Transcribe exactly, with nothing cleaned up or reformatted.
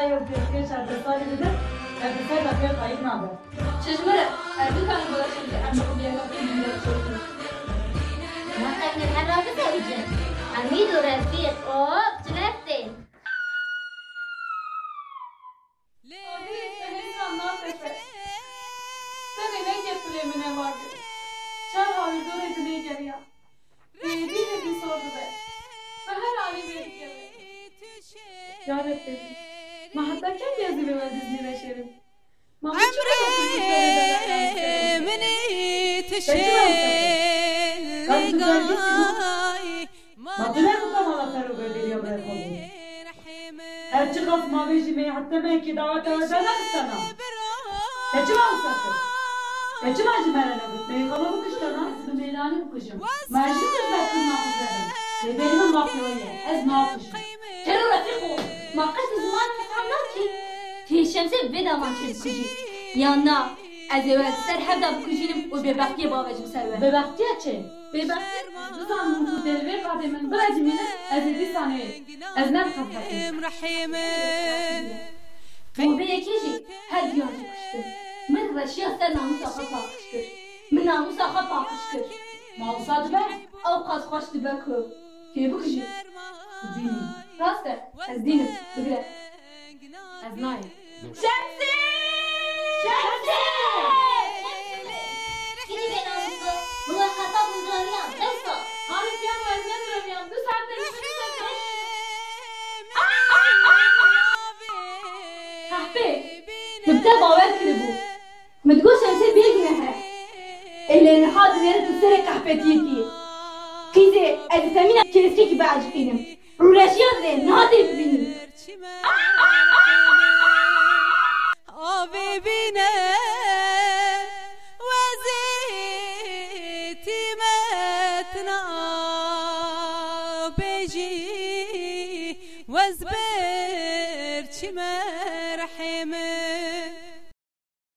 Ew pêşkê çardeh salî bide, ev bi ser de pê qayît nabe. Çi ji min re? Her du karî bala çêkir, em ji xwe biyeka pê min re çêkir. Ma qey min her rabe zewicin. Hemîd û Refîq, of, çi lestên. Adî, te hêsan natefe. Tenê neke kulê min e vagir. Çar hawîrdorê dinê geriya. Êdî hêdî sor dibe. Bi her alî vê dikeve. Ya Rebbê, ma heta kengî ez ê vê wendiznî veşêrim? Ma min çi Emrê minî tişê Ka tu gelgî çi bû? Ma tu ne bu kamala ferû ve bêriya birayê xwe bû? Her çiqas ma vê jî me heta me kî daweta we dernexistanam. Te çima wisa kir? Te çima ji me re negot? Me yê xwe bikiştana? Ez bi mêlanî bikujim. Ma jî tu ji ber kir naxwe verin. Lê berî min mafê we ye. Ez nakujim. Kero Refîqo, ma qet zimanê we fehm nakî? Tê Şemsê bi vê daman çê bikujî. Yan na, ez ê we li ser hev de bikujînim û bêbextiyê bavêjim ser we. Bêbextiya çi? Bêbextî, dizanim ku dê li vê qadê min birecimînin, ez ê dîsa neyê. Ez ne dikim heqî. Û vê yekê jî her diyan jî kuştin. Min reşiya ser namûsa xwe paqij kir. Min namûsa xwe paqij kir. Ma wisa dibe? Ew qas xweş dibe ku tê bikujî. Dînî. Rast e, ez dînim. Bigire. Ez nayêm. Şemsî! Şemsî! Kî dî bê namûs bû? Min we qeta hundiraniya, dewsa. Arif ya, ez nedireviyam, du saet e ji min ser. Qehpê, tu bi te bawer kiribû. Min digot Şemsê bêguneh e. Ê lê niha dinêre tu serê qehpetiyekî. Qîzê, ez ditemîna kêlîskekî bieciqînim. Rûreşiya divê niha tê bibînî. Avê bîne wezî tîmetina bêjî wez be